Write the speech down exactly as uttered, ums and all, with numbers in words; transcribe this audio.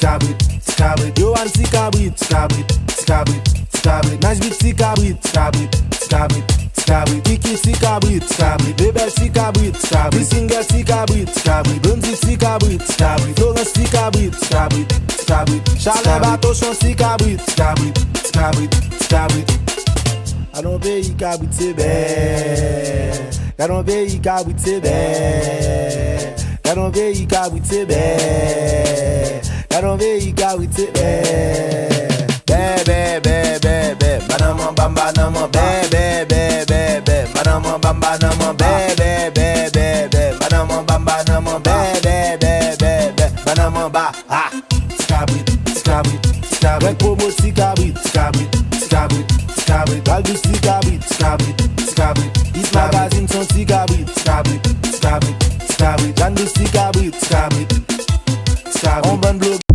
Kabrit, ti kabrit, Yoann ti kabrit, ti kabrit, ti kabrit, ti kabrit, Najbi ti kabrit, ti kabrit, ti kabrit, ti kabrit, Kiki ti kabrit, ti kabrit, Lebèl ti kabrit, ti kabrit, Singer ti kabrit, ti kabrit, Blondy ti kabrit, ti kabrit, Florence ti kabrit, ti kabrit, ti kabrit, Chalè Batochon ti kabrit, ti kabrit, ti kabrit, ti kabrit. Adan yon peyi kabrit se bè. Gade yon peyi kabrit se bè. Gade yon peyi kabrit se bè. Gade yon peyi kabrit se bè. Bè, bè, bè, bè, bè. Bananman, bam, bananman, bè, bè, bè, bè, bè. Bananman, bam, bananman, bè, bè, bè, bè, bè. Bananman, bam, bananman, bè, bè, bè, bè, bè. Bananman, ba, ah. Ti kabrit, ti kabrit, ti kabrit. Greg Promo, ti kabrit, ti kabrit, ti kabrit, ti kabrit. Baldous, ti kabrit, ti kabrit, ti kabrit. Hit Magazine, son ti kabrit, ti kabrit, ti kabrit, ti kabrit. Jandous, ti kabrit, ti kabrit, ti kabrit. On bann blogè.